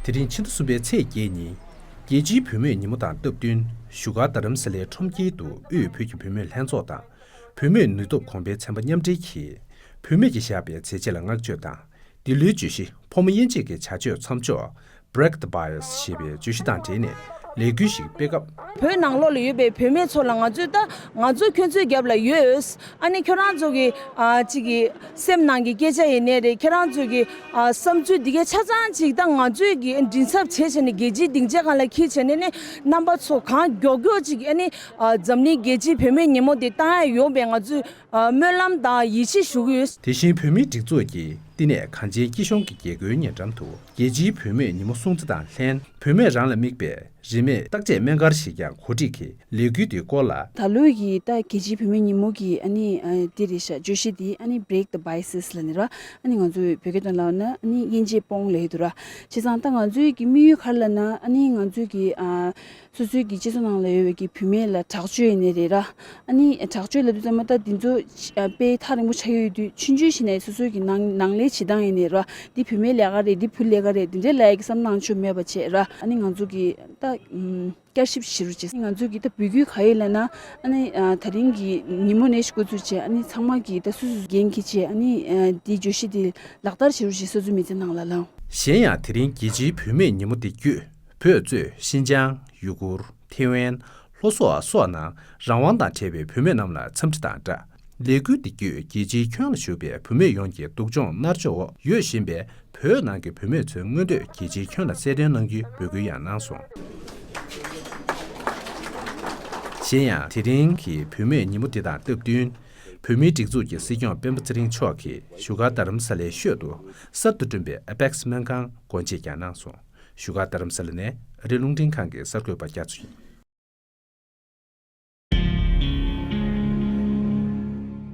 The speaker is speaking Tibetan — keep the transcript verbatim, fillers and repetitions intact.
དེ་རིང་ཕྱི་ཟླ་གསུམ་པའི་ཚེས་བརྒྱད་ཉིན། རྒྱལ་སྤྱིའི་བུད་མེད་ཉིན་མོ་དང་སྟབས་བསྟུན། བཞུགས་སྒར་རྡ་རམ་ས་ལའི་ཁྲོམ་དཀྱིལ་དུ་དབུས་བོད་ཀྱི་བུད་མེད་ལྷན་ཚོགས་དང་། བུད་མེད་ནུས་སྟོབས་གོང་འཕེལ་ཚན་པ་མཉམ་འབྲེལ་གྱིས། བུད་མེད་ཀྱིས་བཞག་པའི་མཛད་རྗེས་ལ་བསྔགས་བརྗོད་དང་། འདི་ལོའི་བརྗོད་གཞི་ཕོ་མོ་དབྱེ་འབྱེད་ཀྱི་བྱ་སྤྱོད་མཚམས་འཇོག Break the Bias ཞེས་པའི་བརྗོད་གཞི་དང་འབྲེལ་ནས་ལས་འགུལ་ཞིག་སྤེལ་སྐབས། བོད་ནང་ལོགས་ལ་ཡོད་པའི་བུད་མེད་ཚོ་ལ་ང་ཚོས་ད་ང་ཚོ་ཁྱོད་ཚོའི་རྒྱབ་ལ་ཡོད། ཨ་ནི་ཁྱོད་རང་ཚོ་གི་ཨ་ཅིག་གི་སེམས་ནང་གི་སྐད་ཆ་ཡིན་ནའི་རེད། ཁྱོད་རང་ཚོ་གི་ཨ་བསམ་ཚུལ་འདི་གའི་ཆ་ཚང་ཅིག་ད་ང་ཚོས་གི་མགྲིན་ཚབ་བྱས་བྱས་ནས་རྒྱལ་སྤྱིའི་སྡིངས་ཆ་སྒང་ལ་འཁྱེར་བྱས་ནས་ནི་རྣམ་པ་ཚོ་གང་མགྱོགས་མགྱོགས་ཅིག་ཨ་ནི་ཨ་འཛམ་གླིང་རྒྱལ་སྤྱིའི་བུད་མེད་ཉིན་མོ་འདི་བཏང་ཡ་ཡོང་བའི་ང་ཚོས་ཨ་སྨོན་ལམ་དང་ཡིད་ཆེས་ཞུ་གི་ཡོད། དེ་བཞིན་བོད་མིའི་སྒྲིག་འཛུགས་ཀྱིས་བསྟི་གནས་གངས་ཅན་སྐྱིད་གཤོངས་ཀྱི་རྒྱལ་སྒོའི་ཉེ་འགྲམ་དུ་རྒྱལ་སྤྱིའི་བུད་མེད་ཉིན་མོ་སྲུང་བརྩི་དང་ལྷན། བུད་མེད་རང་ལ་དམིགས་པའི་རིན་མེད་བརྟག་དཔྱད་སྨན་སྒར་ཞིག་ཀྱང་གོ་སྒྲིག་གིས་ལས་འགུལ་འདིའི་སྐོར་ལ། ད་ལོའི་གི་ད་རྒྱལ་སྤྱིའི་བུད་མེད་ཉིན་མོ་གི་ཨ་ནི་ཨ་འདི་རེད་ཤག་བརྗོད་གཞི་འདི་ཨ་ནི་Break the Biases ལབ་ནི་ར། ཨ་ནི་ང་ཚོའི་བོད་སྐད་དོན་ལབ་ན་ཨ་ནི་དབྱེ་འབྱེད་སྤོང་ལབ་ཡོད་དོ་ར། བྱས་ཙང་ད་ང་ཚོའི་གི་དམིགས་ཡུལ་ག་རེ་ལབ་ན་ཨ་ནི་ང་ཚོའི་གི་ཨ་སོ་སོའི་གི་སྤྱི་ཚོགས་ནང་ལ་ཡོད་པའི་གི་བུད་མེད་ལ་དྲག་སྤྱོད་ཡིན་ནི་རེད་ར། ཨ་ནི་དྲག་སྤྱོད་ལབ་དུས་ཙམ་པ་ད་འདི་ཚོ་ཨ་དཔེ་ཐག་རིང་པོ་ཆགས་ཡོད་དུས་ཆུང་ཆུང་ཞིག་ནས་སོ་སོའི་གི་ནང་ནང་ལས་བྱེད་སྟངས་ཡིན་ནི་ར། འདི་བུད་མེད་ལས་ཀ་རེད། འདི་བུ་ལས་ཀ་རེད། འདི་འདྲའི་ལབ་ཡ་གི་བསམ་སྣང་ཆུ་མེད་པ་བྱས་ར། ཨ་ནི་ང་ཚོ་གི་ད་ཨམ། བསྐྱར་ཞིབ་བྱེད་རོགས་བྱེད། ང་ཚོས་ཀྱི་ད་འབོད་སྐུལ་ག་ཡིན་ལབ་ན། ཨ་ནི་ཨ་དེ་རིང་གི་ཉིན་མོ་ནས་འགོ་བཙུགས་བྱས་ཨ་ནི་ཚང་མ་གིས་ད་སོ་སོ་སོ་འགན་འཁྱེར་བྱས་ཨ་ནི་ཨ་འདིའི་བརྗོད་གཞི་དེ་ལག་བསྟར་བྱེད་རོགས་བྱེད། སོ་སོའི་མི་ཚེ་ནང་ལ་ལའང་། གཞན་ཡང་དེ་རིང་རྒྱལ་སྤྱིའི་བུད་མེད་ཉིན་མོ་དེ་བརྒྱུད་བོད་གཙོས་ཤིན་ཅང་། ཡུ་གུར། ཐེ་ཝན། ལྷོ་སོག་སོགས་ནང་རང་དབང་དང་བྲལ་བའི་བུད་མེད་རྣམས་ལ་འཚམས་འདྲི་དང་སྦྲགས། ལས་འགུལ་འདི་བརྒྱུད་རྒྱལ་སྤྱིའི་ཁྱོན་ལ་བཞུགས་པའི་བུད་མེད་ཡོངས་ཀྱི་སྡུག་སྦྱོང་མནར་གཅོད་འོག་ཡོད་བཞིན་པའི་བོད་ནང་གི་བུད་མེད་ཚོའི་མངོན་འདོད་རྒྱལ་སྤྱིའི་ཁྱོན་ལ་གསལ་སྟོན་གནང་རྒྱུའི་འབོད་སྐུལ་ཡང་གནང་སོང་། གཞན་ཡང་དེ་རིང་གི་བུད་མེད་ཉིན་མོ་འདི་དང་སྟབས་བསྟུན། བོད་མིའི་སྒྲིག་འཛུགས་ཀྱི་སྲིད་སྐྱོང་སྤེན་པ་ཚེ་རིང་མཆོག་གིས་བཞུགས་སྒར་རྡ་རམ་ས་ལའི་ཤོད་དུ་གསར་དུ་བསྐྲུན་པའི་ཨེ་པེག་སི་སྨན་ཁང་སྒོ་འབྱེད་ཀྱང་གནང་སོང་། བཞུགས་སྒར་རྡ་རམ་ས་ལ་ནས་ཨ་རི་རླུང་འཕྲིན་ཁང་གི་གསར་འགོད་པ་རྒྱ་མཚོ་ཡིན།